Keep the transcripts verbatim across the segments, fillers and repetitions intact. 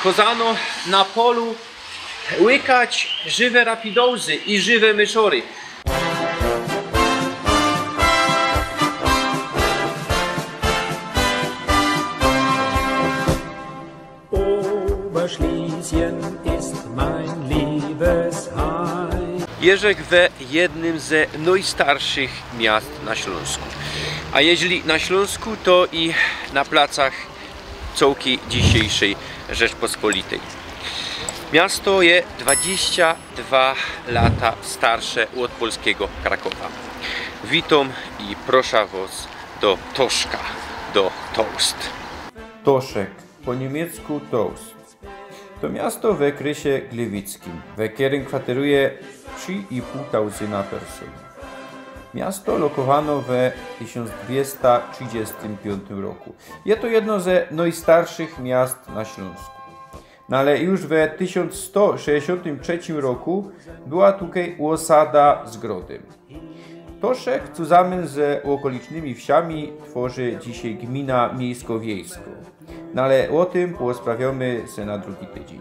Kozano na polu łykać żywe rapidolsy i żywe myszory. Oberschlesien ist mein Liebesheim. Jeżek we jednym ze nojstarszych miast na Ślōnsku. A jeźli na Ślōnsku, to i na placach cołkij dzisiejszyj Rzeczpospolitej. Miasto je dwadzieścia dwa lata starsze ôd polskigo Krakowa. Witōm i proszã wŏs do Toszka, do Tost. Toszek, po niymiecku Tost. To miasto we kresie gliwickim, we kerym kwateruje trzi i pōł tauzyna persōn. Miasto lokowano we tysiōnc dwiesta trzidziestym piōntym roku. Je to jedno ze nojstarszych miast na Ślōnsku. No ale już we tysiōnc sto sześćdziesiōntym trzecim roku była tukej ôsada z grodym. Toszek, cuzamyn ze ôkolicznymi wsiami, tworzy dzisiej gmina miejsko-wiejsko. No ale ô tym pôsprawiomy se na drugi tydziyń.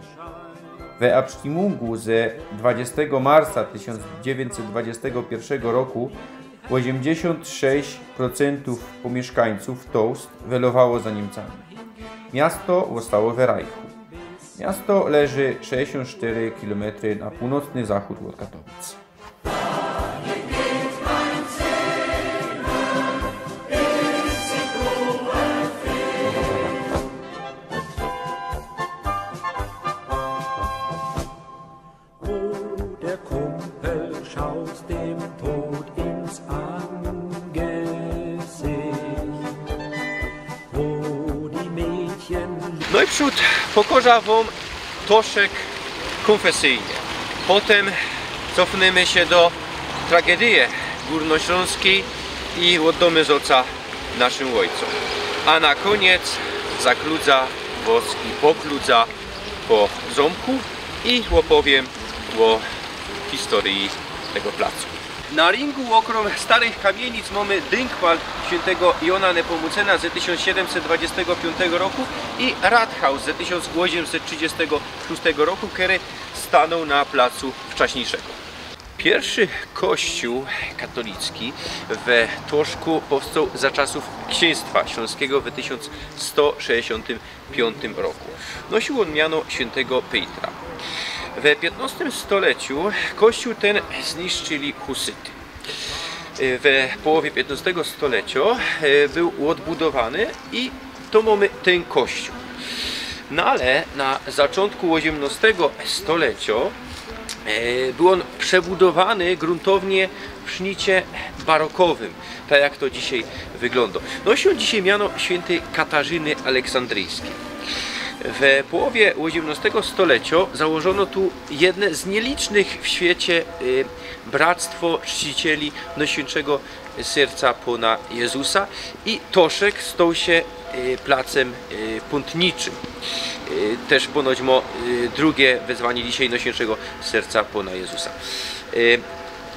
We abstimungu ze dwadzieścia marca tysiōnc dziewiyńćset dwadzieścia piyrszego roku ôziymdziesiōnt sześć procentōw pōmiyszkańcōw Tost welowało za Niymcami. Miasto ôstało we Rajchu. Miasto leży sześćdziesiōnt sztyry kilometry na pōłnocny zachōd ôd Katowic. Wo der Kumpel schaut dem Tod ins Angesicht. Wo die Mädchen No i przōd pokorzã wōm Toszek kōnfesyjnie. Potym cofnymy sie do tragedyje gōrnoślōnskij i ôddōmy zŏca naszym ôjcōm. A na kōniec zakludzã wŏs i pokludzã po zōmku i ôpowiym ô historyji tego placu. Na rynku ôkrōm starych kamienic mōmy dynkpal świyntego Jana Nepōmucena ze tysiōnc siedymset dwadzieścia piōntego roku i Rathaus ze tysiōnc ôziymset trzidziestego szōstego roku, kery stanōł na placu wczaśniyjszego. Piyrszy kościōł katolicki we Toszku powstoł za czasōw ksiynstwa ślōnskigo we tysiōnc sto sześćdziesiōntym piōntym roku. Nosiōł ôn miano świyntego Pejtra. We piynastym stoleciu kościōł tyn zniszczyli husyty. E, we połowie piynastego stolecio, e, bōł ôdbudowany i to mōmy tyn kościōł. No ale na zaczōntku ôziymnostego stolecio, e, bōł ôn przebudowany gruntownie w sznicie barokowym, tak jak to dzisiej wyglōndŏ. Nosi ôn dzisiej miano świyntyj Katarzyny Aleksandryjskij. We połowie ôziymnostego stolecio założono tu jedne z niylicznych w świecie, y, bractwo czcicieli Nojświyntszigo Serca Pōna Jezusa i Toszek stoł sie, y, placym, y, pōntniczym. Y, tyż ponoć mŏ, y, drugie wezwanie dzisiej Nojświyntszigo Serca Pōna Jezusa. Y,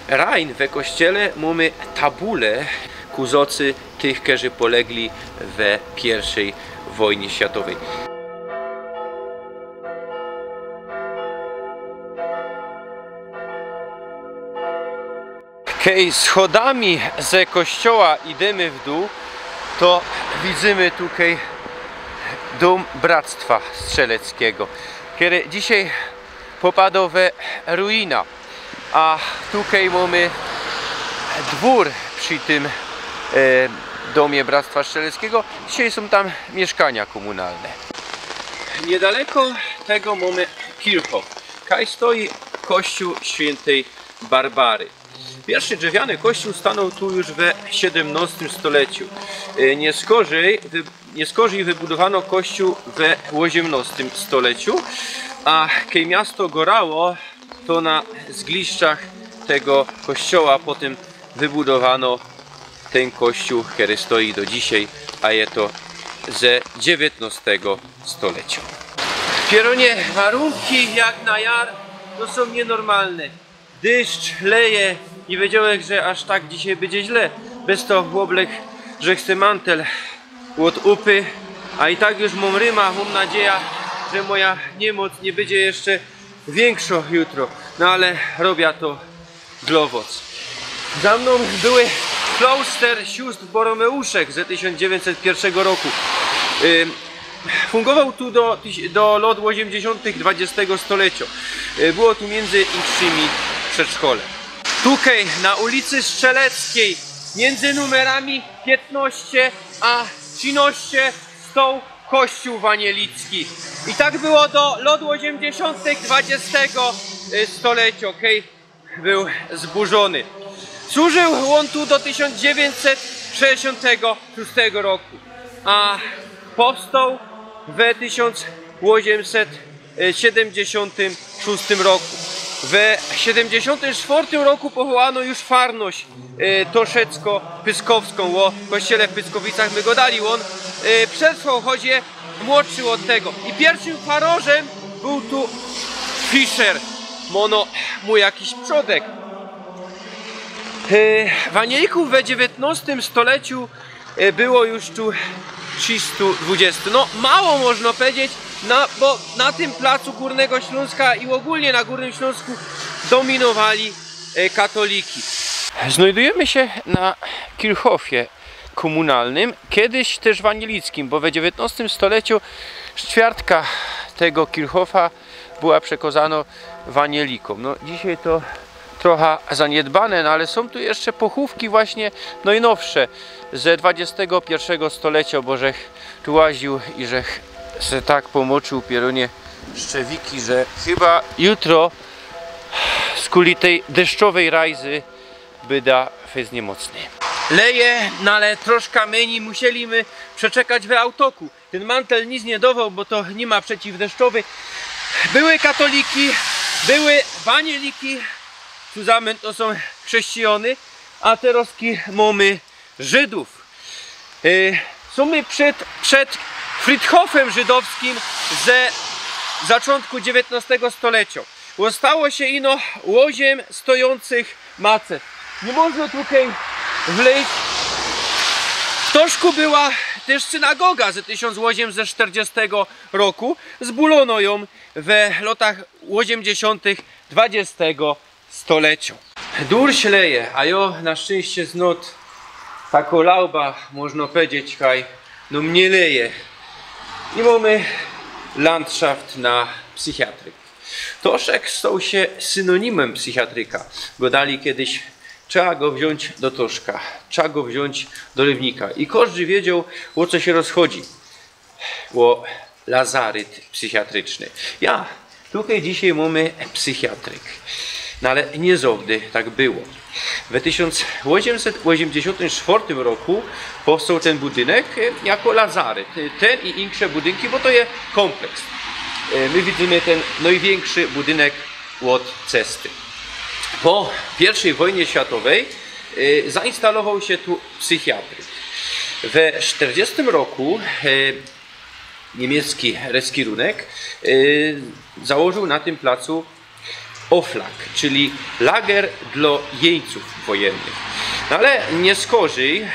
Rajn we kościele mōmy tabule ku zŏcy tych, kerzy polegli we piyrwszej wojnie światowej. Kej schodami ze kościoła idymy w dōł, to widzymy tukej dōm Bractwa Strzeleckigo, kery dzisiej popado we ruina. A tukej mōmy dwōr przi tym, e, dōmie Bractwa Strzeleckigo. Dzisiej sōm tam miyszkania kōmunalne. Niydaleko tego mōmy Kirchhof. Kaj stoi kościōł świyntyj Barbary. Piyrwszy drzewiany kościoł stanōł tu już we siedymnostym stoleciu. E, niy skorzij wy-, niy skorzij wybudowano kościoł we ôziymnostym stoleciu, a kej miasto gorało, to na zgliszczach tego kościoła potym wybudowano tyn kościoł, kery stoi do dzisiej, a je to ze dziewiytnostego stolecio. Pierōnie, warunki jak na jar, to sōm niynormalne. Dyszcz leje, niy wiedziołech, że aż tak dzisiej bydzie źle. Bez to ôblek żech se mantel ôd upy, a i tak już mōm ryma, mōm nadzieja, że moja niymoc niy bydzie jeszcze wiynkszo jutro, no ale robia to dlŏ wŏs. Za mnōm były kloster siostr Borōmeuszek ze tysiōnc dziewiyńćset piyrszego roku. Ym, fungowoł tu do, do lŏt ôziymdziesiōntych dwadziestego stoleciŏ. Y, było tu miyndzy inkszymi przedszkole. Tukej na ulicy Strzeleckiej miyndzy numerami piytnŏście a trzynŏście stoł kościół wanielicki. I tak było do lŏt ôziymdziesiōntych dwadziestego, y, stoleciŏ, okej? Był zburzōny. Służył ôn tu do tysiōnc dziewiyńćset sześćdziesiōntego szōstego roku, a powstoł we tysiōnc ôziymset siedymdziesiōntym szōstym roku. We siedymdziesiōntym sztwŏrtym roku powołano już farność, e, Toszecko-Pyskowską. Ô kościele w Pyskowicach my godali, ôn, e, przetrwoł, choć je młodszy ôd tego. I piyrszym farŏrzym bōł tu Fischer. Mŏno mu jakiś przodek. E, wanielików we dziewiyntnŏstym stoleciu, e, było już tu trziystu dwudziestu. No, mało można powiedzieć, na, bo na tym placu Górnego Śląska i ogólnie na Górnym Śląsku dominowali, e, katoliki. Znajdujemy się na Kirchhofie komunalnym, kiedyś też wanielickim, bo we dziewiętnastym stoleciu ćwiartka tego Kirchhofa była przekazana wanielikom. No, dzisiaj to trochę zaniedbane, no ale są tu jeszcze pochówki właśnie najnowsze, ze dwudziestego pierwszego stolecia, bo żech tu łaził i żech se tak pomoczył pierunie szczewiki, że chyba jutro skuli tej deszczowej rajzy byda fest niemocny. Leje, no ale troszkę mni, musieli my przeczekać we autoku. Ten mantel nic nie dawał, bo to nie ma przeciwdeszczowy. Były katoliki, były wanieliki, tu za myn to są chrześcijany, a teroski mamy Żydów. E, są my przed, przed Friedhofem żydowskim ze zaczątku dziewiętnastego stolecia. Ostało sie ino ôziym stojących macew. Nie można tukej wlejś. W Toszku była też synagoga ze tysiōnc ôziymset sztyrdziestego roku. Zbōlono jōm we lotach ôziymdziesiōntych dwudziestego stolecia. Durś leje, a jo na szczynście znod takõ laubã, można powiedzieć, kaj, no, mie leje. I mamy landszaft na psychiatryk. Toszek stał sie synonimym psychiatryka. Godali kiedyś: „Trzeba go wziōńć do Toszka, trzeba go wziōńć do Rybnika”. I kożdy wiedzioł, ô co sie rozchodzi. Ô lazaryt psychiatryczny. Ja, tukej dzisiej mamy psychiatryk. No ale niy zawdy tak było. We tysiōnc ôziymset ôziymdziesiōntym sztwŏrtym roku powstał ten budynek, e, jako lazaryt. E, ten i insze budynki, bo to je kompleks. E, my widzymy ten nojwiynkszi budynek ôd cesty. Po piyrwszej wojnie światowej, e, zainstalował sie tu psychiatryk. We sztyrdziestym roku, e, niymiecki reskirunek, e, założył na tym placu Oflag, czyli lager dlŏ jeńcōw wojennych. No ale niy skorzyj, e,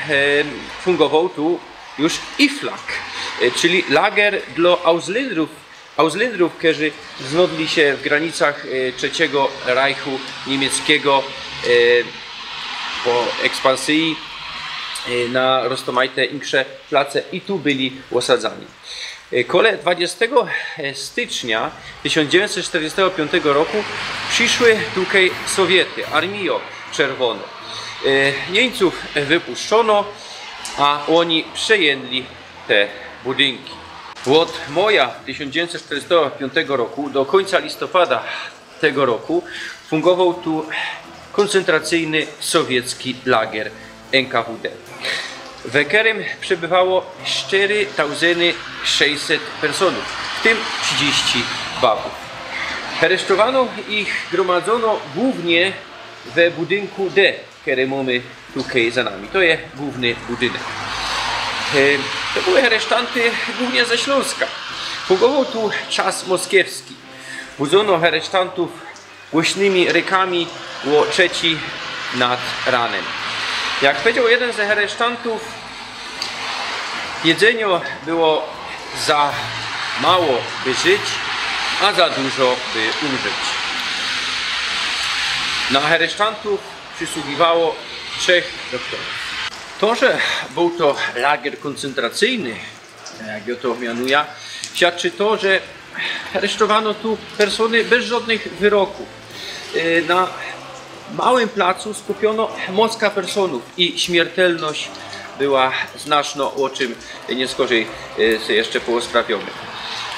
fungowoł tu już Iflag, e, czyli lager dlŏ Ausländerōw, Ausländerōw, kerzy znodli sie w granicach, e, trzeciego Rajchu niymieckigo, e, po ekspansyji, e, na roztōmajte insze place i tu byli ôsadzani. E, kole dwudziestego stycznia tysiōnc dziewiyńćset sztyrdziestego piōntego roku prziszły tukej Sowiety, Armijŏ Czerwōnŏ. E, jeńcōw wypuszczono, a ôni przejynli te budynki. Ôd moja tysiōnc dziewiyńćset sztyrdziestego piōntego roku do kōńca listopada tego roku fungowoł tu kōncentracyjny sowiecki lager N K W D, we kerym przebywało sztyry tysiōnce sześćset personōw, w tym trzidziści babōw. Aresztowano i gromadzono głōwnie we budynku D, kery mōmy tukej za nami. To je głōwny budynek. E, to były aresztanty głōwnie ze Ślōnska. Fungowoł tu czas moskiewski. Budzono aresztantōw głośnymi rykami ô trzecij nad ranym. Jak powiedzioł jedyn z aresztantōw, jedzenio było za Mało by żyć, a za dużo by umrzeć. Na heresztantōw przysługiwało trzech doktorōw. To, że bōł to lager kōncentracyjny, jak jŏ to mianuja, świadczy to, że aresztowano tu persōny bez żŏdnych wyrokōw. Y, na małym placu skupiono mocka persōnōw i śmiertelność była znaczno, ô czym niy skorzej, y, se jeszcze poôsprawiōmy.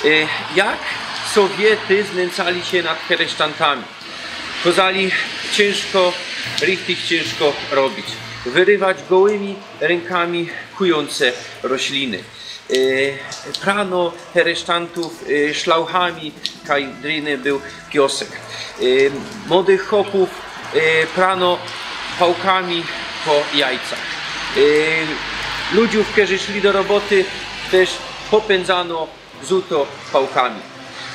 Y, jak Sowiety znynęcali sie nad heresztantami. Kozali ciynżko, richtig ciynżko robić. Wyrywać gołymi rynkami kujōnce rośliny. Y, prano heresztantōw, y, szlauchami, kaj dryny bōł piosek. Y, młodych chopōw, y, prano pałkami po jajcach. Y, ludziōw, kerzy szli do roboty, tyż popyndzano zuto pałkami.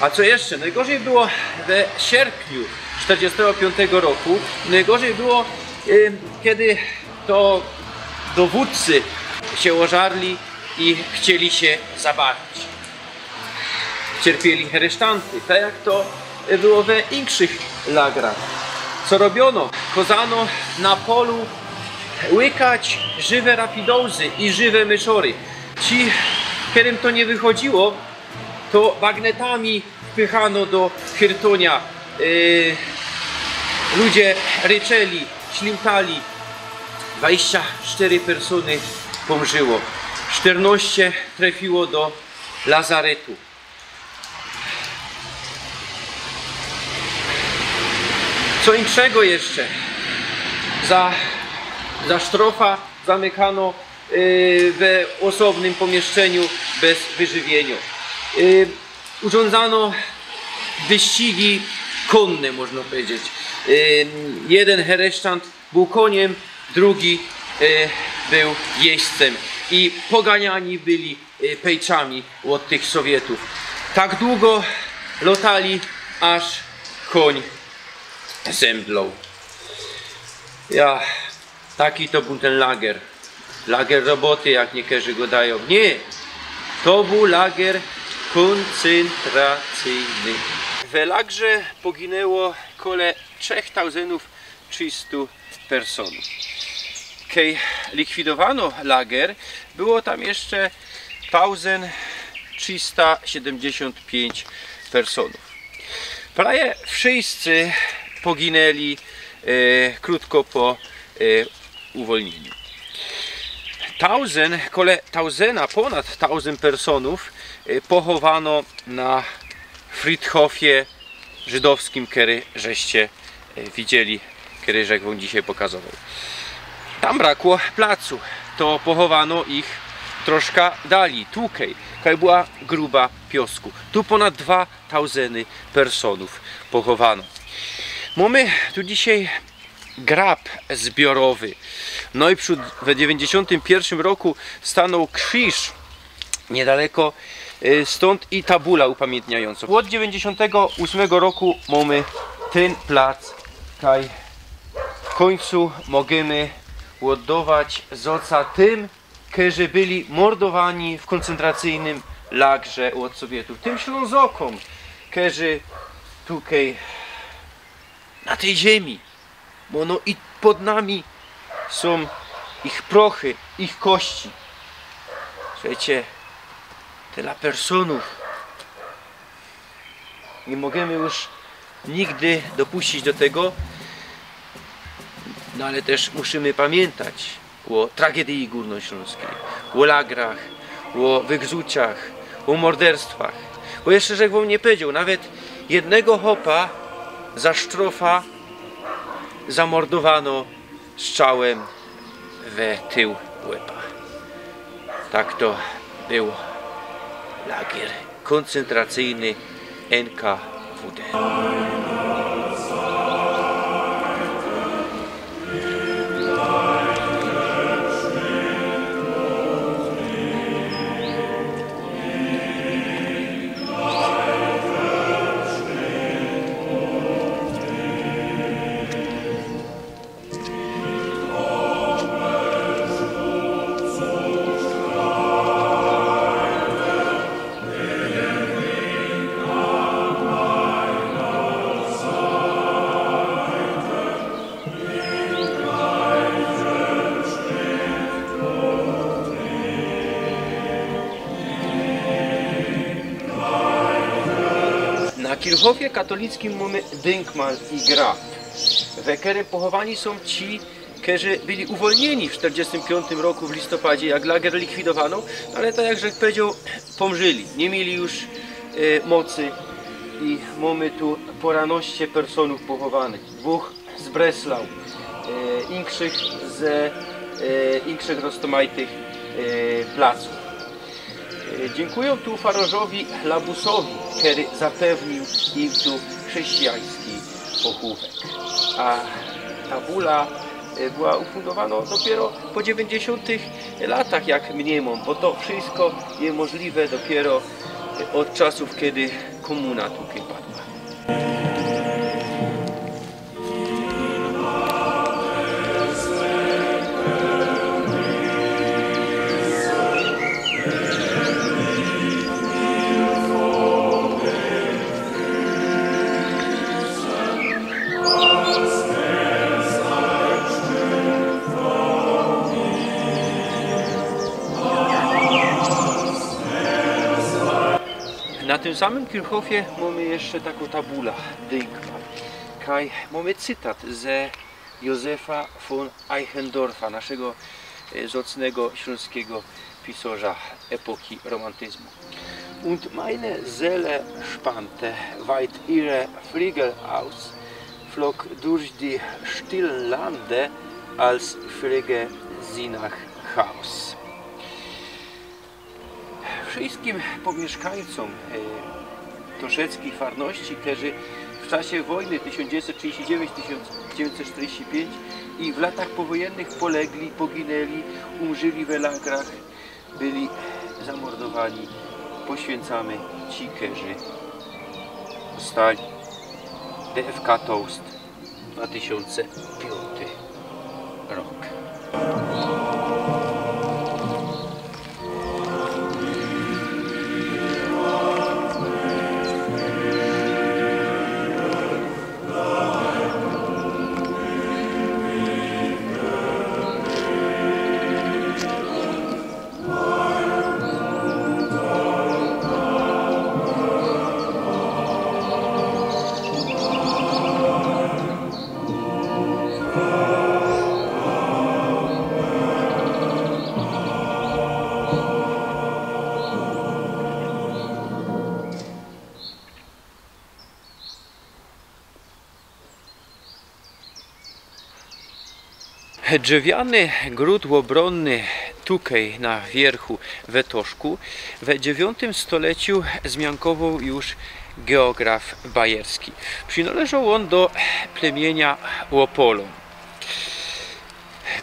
A co jeszcze? Nojgorzej było we sierpniu sztyrdziestego piōntego roku. Nojgorzej było, y, kej to dowōdcy sie ôżarli i chcieli sie zabawić. Cierpieli heresztanty, tak jak to było we inkszych lagrach. Co robiono? Kozano na polu łykać żywe rapidołzy i żywe myszory. Ci, kerym to niy wychodziło, to bagnetami wpychano do hirtonia. Yy, ludzie ryczeli, ślimtali. Dwadzieścia sztyry persōny pōmrzyło. Sztyrnŏście trefiło do lazaretu. Co inkszego jeszcze? Za, za sztrofa zamykano, yy, we ôsobnym pōmieszczeniu bez wyżywiynio. Yy, urządzano wyścigi kōnne, można powiedzieć. Yy, jedyn heresztant bōł kōniym, drugi, yy, bōł jeźdźcym i poganiani byli, yy, pejczami ôd tych Sowietōw. Tak dugo lotali, aż kōń zemdloł. Ja, taki to bōł tyn lager. Lager roboty, jak niykerzy godajōm. Niy, to bōł lager kōncentracyjny. We lagrze poginęło kole trzech tauzyndōw trzistu persōnōw. Kej likwidowano lager, było tam jeszcze tauzyn trzista siedymdziesiōnt piyńć persōnōw. Prawie wszyscy poginęli, e, krōtko po, e, uwolniyniu. Tauzyn, kole tauzyna, pōnad tauzyn persōnōw, e, pochowano na Friedhofie żydowskim, kery żeście, e, widzieli, kery żech wōm dzisiej pokazowoł. Tam brakło placu, to pochowano ich troszka dalij, tukej, kaj była gruba piosku. Tu pōnad dwa tauzyny personōw pochowano. Mōmy tu dzisiej grab zbiorowy. No i przōd, we dziewiyńćdziesiōntym piyrszym roku stanōł krziż niydaleko, y, stōnd i tabula upamiyntniajōnco. Ôd dziewiyńćdziesiōntego ôsmego roku mōmy tyn plac, kaj w kōńcu możymy ôddować zŏca tym, kerzy byli mordowani w kōncentracyjnym lagrze ôd Sowietōw. Tym Ślōnzokōm, kerzy tukej na tyj ziymi, bo no i pod nami sōm ich prochy, ich kości. Słychejcie, tela personōw. Niy możymy już nigdy dopuścić do tego, no ale tyż musimy pamiyntać ô tragedyji gōrnoślōnskij, ô lagrach, ô wygzuciach, ô morderstwach. Bo jeszcze żech wōm niy powiedzioł, nawet jednego chopa za sztrofa zamordowano strzałym we tył łeba. Tak to było. Lagier kōncentracyjny N K W D. Na Kirchhofie katolickym mōmy dynkmal i grab, we kerym pochowani sōm ci, kerzy byli uwolniyni w sztyrdziestym piōntym roku w listopadzie, jak lager likwidowano, ale tak jak żech powiedzioł, pōmrzyli, niy mieli już e, mocy i mōmy tu pŏranŏście personōw pochowanych. Dwōch z Breslau, e, inkszych ze e, inkszych roztōmajtych e, placōw. E, dziynkujōm tu farożowi Labusowi, kery zapewniōł im tu chrześcijański pochōwek. A tabula e, była ufundowano dopiyro po dziewiyńćdziesiōntych latach, jak mniymōm, bo to wszysko je możliwe dopiyro e, ôd czasōw, kej kōmuna tukej padła. Na tym samym Kirchhofie mōmy jeszcze takõ tabula, dynkmal. Kaj mōmy cytat ze Józefa von Eichendorffa, naszego e, zacnego ślōnskigo pisŏrza epoki romantyzmu. „Und meine Seele spannte weit ihre Flügel aus, flog durch die stillen Lande, als flöge sie nach Haus”. Wszyjskim pōmiyszkańcōm e, Toszeckiej Farności, kerzy w czasie wojny tysiōnc dziewiyńćset trzidziści dziewiyńć, tysiōnc dziewiyńćset sztyrdziści piyńć i w latach powojynnych polegli, poginyli, umrzili we lagrach, byli zamordowani, poświyncōmy ci, kerzy ôstali. D F K Toast, dwa tysiōnce piōnty rok. Drzewiany grōd ôbronny tukej na wiyrchu we Toszku we dziewiōntym stoleciu zmiankowoł już geograf bajerski. Przinŏleżoł ôn do plemiynia Ôpolōn.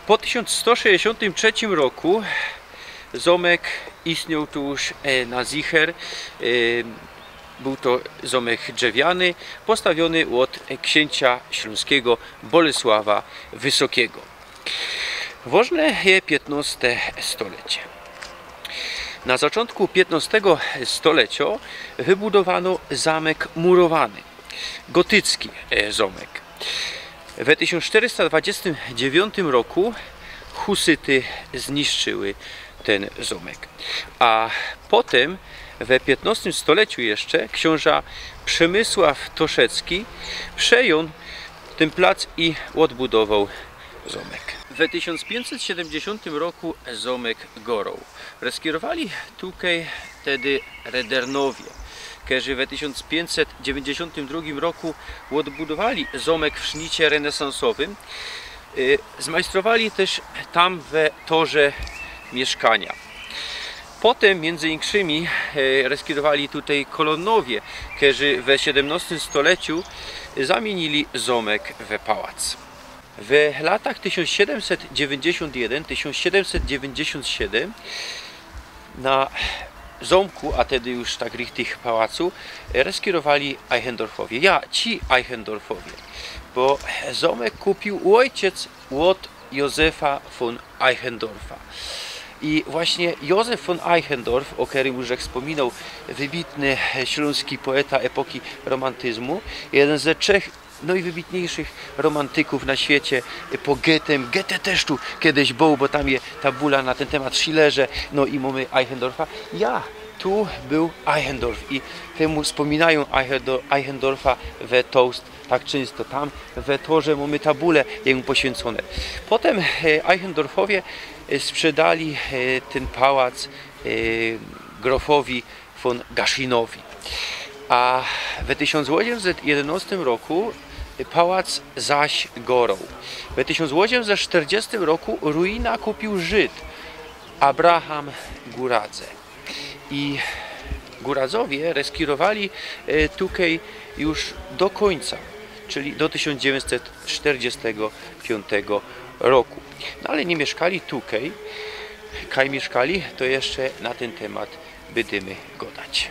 Po tysiōnc sto sześćdziesiōntym trzecim roku zōmek istnioł tu już e, na zicher. E, Bōł to zōmek drzewiany, postawiōny ôd ksiyncia ślōnskigo Bolesława Wysokigo. Wŏżne je piytnŏste stolecie. Na zaczōntku piytnŏstego stolecio wybudowano zōmek murowany, gotycki e, zōmek. We tysiōnc sztyrysta dwadziestym dziewiōntym roku husyty zniszczyły tyn zōmek. A potym, we piytnŏstym stoleciu jeszcze, ksiōnża Przemysław Toszecki przejął tyn plac i ôdbudowoł zōmek. We tysiōnc piyńćset siedymdziesiōntym roku zōmek gŏroł. Reskirowali tukej tedy Redernowie, kerzy we tysiōnc piyńćset dziewiyńćdziesiōntym drugim roku ôdbudowali zōmek w sznicie renesansowym. Y, zmajstrowali tyż tam we torze miyszkania. Potym, miyndzy inkszymi, y, reskirowali tukej Kolōnowie, kerzy we siedymnŏstym stoleciu zamiyniōli zōmek we pałac. We latach tysiōnc siedymset dziewiyńćdziesiōnt jedyn, tysiōnc siedymset dziewiyńćdziesiōnt siedym na zōmku, a tedy już tak richtig pałacu, reskirowali Eichendorfowie. Ja, ci Eichendorfowie, bo zōmek kupiōł ôjciec ôd Józefa von Eichendorffa. I właśnie Józef von Eichendorff, ô kerym już żech spōminoł, wybitny ślōnski poeta epoki romantyzmu, jedyn ze trzech nojwybitniyjszych romantyków na świecie, po Goethym. Goethe tyż tu kejś bōł, bo tam je tabula na tyn tymat w Schillerze, no i mōmy Eichendorffa. Ja, Tu bōł Eichendorff i tymu spōminajōm Eichendo- Eichendorffa we Toast tak czynsto. Tam we torze mōmy tabule jemu poświyncōne. Potym e, Eichendorffowie e, sprzedali e, tyn pałac e, grofowi von Gaschinowi. A we tysiōnc ôziymset jedynostym roku pałac zaś goroł. We tysiōnc ôziymset sztyrdziestym roku ruina kupiōł Żyd Abraham Guradze. I Guradzowie reskirowali e, tukej już do kōńca, czyli do tysiōnc dziewiyńćset sztyrdziestego piōntego roku. No ale niy miyszkali tukej. Kaj miyszkali, to jeszcze na tyn tymat bydymy godać.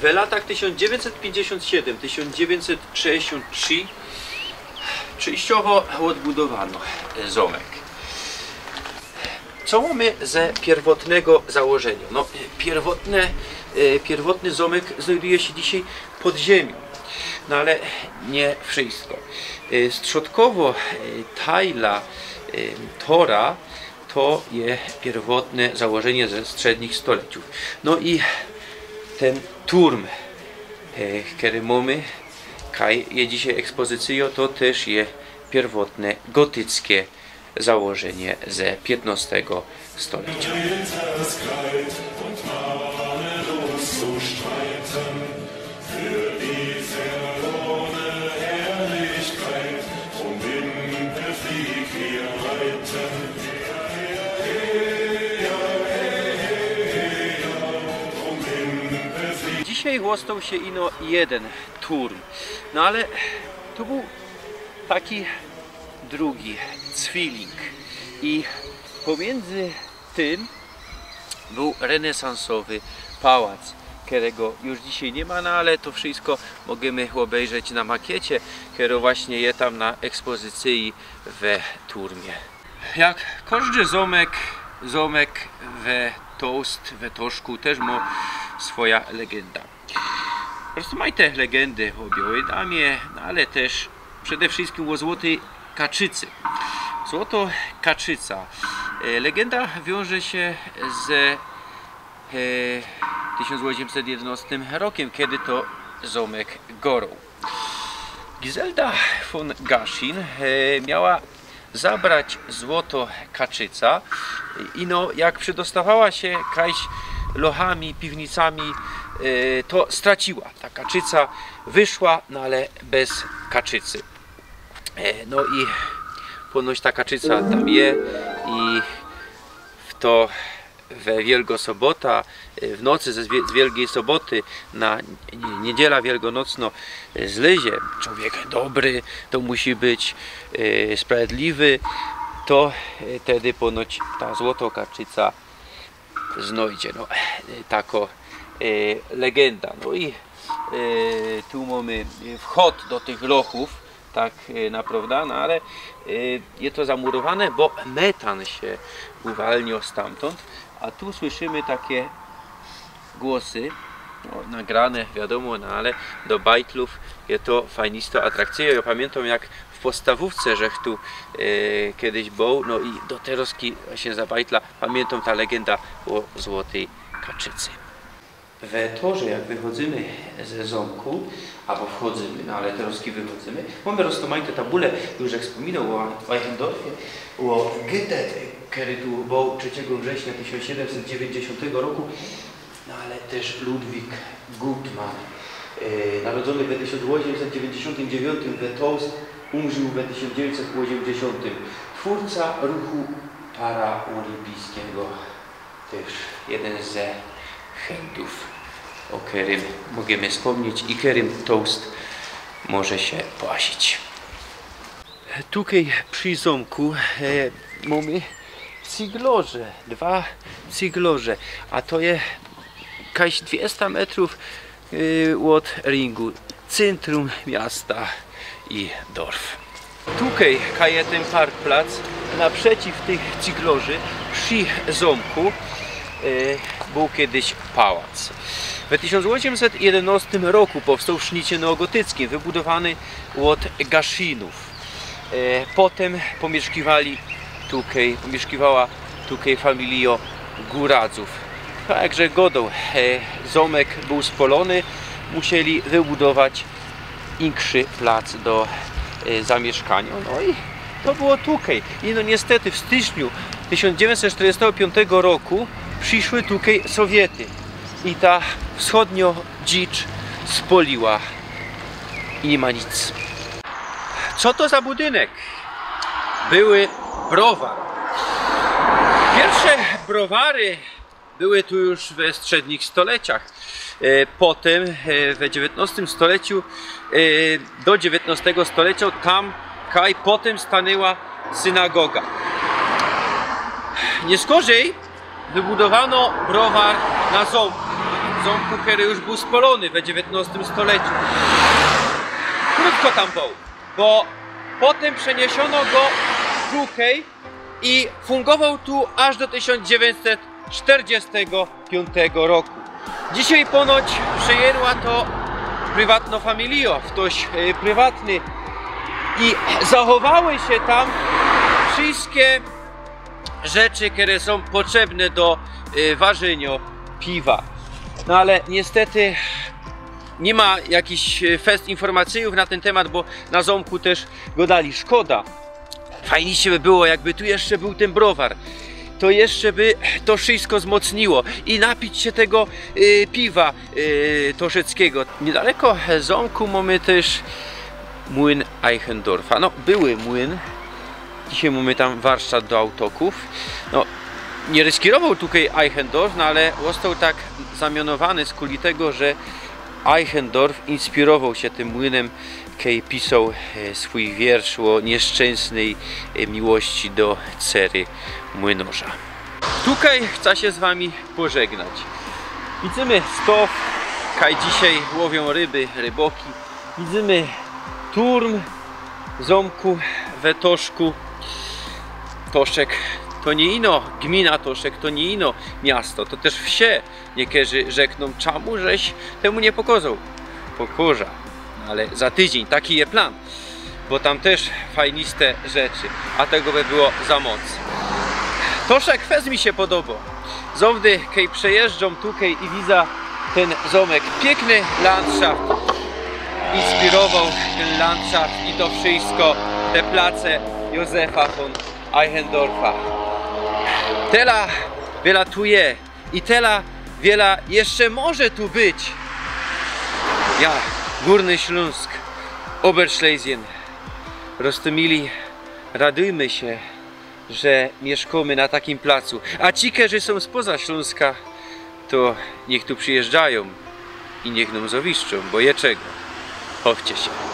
We latach tysiōnc dziewiyńćset piyńćdziesiōnt siedym, tysiōnc dziewiyńćset szesćdziesiōnt trzi czyńściowo ôdbudowano zōmek. Co mōmy ze piyrwotnego założyniŏ? No, piyrwotne, e, piyrwotny zōmek znajduje sie dzisiej pod ziymio. No ale niy wszysko. E, strzodkowo e, tajla e, tora to je piyrwotne założynie ze strzednich stoleciōw. No i tyn turm, e, kery mōmy, kaj je dzisiej ekspozycyjŏ, to tyż je piyrwotne gotyckie założynie ze piytnostego stolecio. Dzisiej ôstoł sie ino jedyn turm. No ale tu bōł taki drugi cwiling i pomiyndzy tym bōł renesansowy pałac, kerego już dzisiej niy ma, no ale to wszysko możymy ôbejrzeć na makiecie, kero właśnie je tam na ekspozycyji we turmie. Jak kożdy zōmek, zōmek we Toast, we Toszku tyż mo swoja legynda. Roztōmajte legendy ô Biołej Damie, no ale tyż przede wszyskim ô Złotyj Kaczycy. Złotŏ Kaczyca. E, legynda wiōnże sie ze e, tysiōnc ôziymset jedynostym rokym, kedy to zōmek goroł. Gizelda von Gaschin e, miała zabrać Złotŏ Kaczyca i no, jak przedostawała sie kajś lochami, piwnicami, e, to straciła. Ta kaczyca wyszła, no ale bez kaczycy. E, no i ponoć ta kaczyca tam je i w to we Wielgŏ Sobota, e, w nocy ze zwie- z Wielgij Soboty na nie- Niydziela Wielgonocnŏ, e, zlyzie człowiek dobry, to musi być e, sprawiedliwy, to e, tedy ponoć ta Złotŏ Kaczyca znojdzie. No, e, takŏ e, legynda. No i e, tu mōmy wchod do tych lochōw, tak e, naprŏwda, no ale e, je to zamurowane, bo metan sie uwalniŏ stamtōnd, a tu słyszymy take głosy, no, nagrane, wiadōmo, no ale do bajtlōw je to fajnistŏ atrakcyjŏ. Jŏ pamiyntōm, jak w podstawōwce żech tu e, kedyś bōł, no i do terŏzki właśnie za bajtla pamiyntōm ta legynda ô Złotij Kaczycy. We torze, jak wychodzymy ze zōmku, abo wchodzymy, no ale terŏzki wychodzymy, mōmy roztōmajte tabule, już jak spōminoł ô Eichendorffie, ô Goethe, kery tu bōł trzeciego września tysiōnc siedymset dziewięćdziesiątego roku, no ale tyż Ludwik Guttmann, e, narodzōny we tysiōnc ôziymset dziewięćdziesiątym dziewiątym we Toast, umrził we tysiōnc dziewiyńćset ôziymdziesiątym. Twōrca ruchu paraolimpijskigo. Tyż jedyn ze heldōw, ô kerym możymy spōmnieć i kerym Toast może sie płazić. Tukej przi zōmku e, mōmy cyglorze, dwa cyglorze, a to je kajś dwiesta metrōw e, ôd rynku, cyntrum miasta i dorf. Tukej, kaj je tyn parkplac, naprzeciw tych cyglorzy, przi zōmku e, bōł kedyś pałac. We tysiōnc ôziymset jedynŏstym roku powstoł w sznicie neogotyckim, wybudowany ôd Gaszynōw. E, potym pōmiyszkiwali tukej, pōmiyszkiwała tukej familijŏ Guradzōw. Tak że gŏdōm, e, zōmek bōł spolōny, musieli wybudować inkszy plac do, e, zamieszkaniŏ. No i to było tukej. I no niestety w styczniu tysiōnc dziewiyńćset sztyrdziestego piōntego roku prziszły tukej Sowiety i ta wschodniŏ dzicz spoliła i niy ma nic. Co to za budynek? Były browar. Piyrwsze browary były tu już we strzednich stoleciach. E, potym, e, we dziewiyntnŏstym stoleciu, e, do dziewiyntnŏstego stolecjo tam kaj potym staniyła synagoga. Niyskorzij wybudowano browar na zōmku. Zōmku, kery już bōł spolōny we dziewiyntnŏstym stoleciu. Krōtko tam bōł, bo potym przeniesiono go tukej i fungowoł tu aż do tysiōnc dziewiyńćset sztyrdziestego piōntego roku. Dzisiej ponoć przejęła to prywatnŏ familijŏ, ftoś, e, prywatny. I zachowały sie tam wszyjske rzeczy, kere sōm potrzebne do, e, warzyniŏ piwa. No ale niestety niy ma jakichś, e, fest informacyjōw na tyn tymat, bo na zōmku tyż gŏdali, szkoda. Fajnie by było, jakby tu jeszcze bōł tyn browar. To jeszcze by to wszyjsko zmocniło i napić sie tego, e, piwa, e, toszeckigo. Niydaleko zōmku mōmy tyż młyn Eichendorfa. No, były młyn. Dzisiej mōmy tam warsztat do autokōw. No, niy ryskirowoł tukej Eichendorf, no ale ôstoł tak zamionowany skuli tego, że Eichendorf inspirowoł sie tym młynym, kej pisoł, e, swōj wiersz ô niyszczynstnyj, e, miłości do cery młynŏrza. Tukej chca sie z wami pożegnać. Widzymy stow, kaj dzisiej łowiōm ryby ryboki. Widzymy turm zōmku we Toszku. Toszek to niy ino gmina, Toszek to niy ino miasto, to tyż wsie. Niykerzy rzeknōm, czamu żeś tymu niy pokozoł? Pokoża. No ale za tydziyń, taki je plan. Bo tam tyż fajniste rzeczy, a tego by było za moc. Toszek fest mi sie podobŏ. Zŏwdy, kej przejyżdżōm tukej i widza tyn zōmek, piykny landszaft. Inspirowoł tyn landszaft i to wszyjsko, te place Józefa von Eichendorfa. Tela wiela tu je i tela wiela jeszcze może tu być. Ja, Górny Ślōnsk, Oberschlesien. Roztōmili, radujmy sie, że miyszkōmy na takim placu. A ci, kerzy sōm spoza Ślōnska, to niych tu przijyżdżajōm i niych nōm zawiszczōm, bo je czego. Chowcie sie.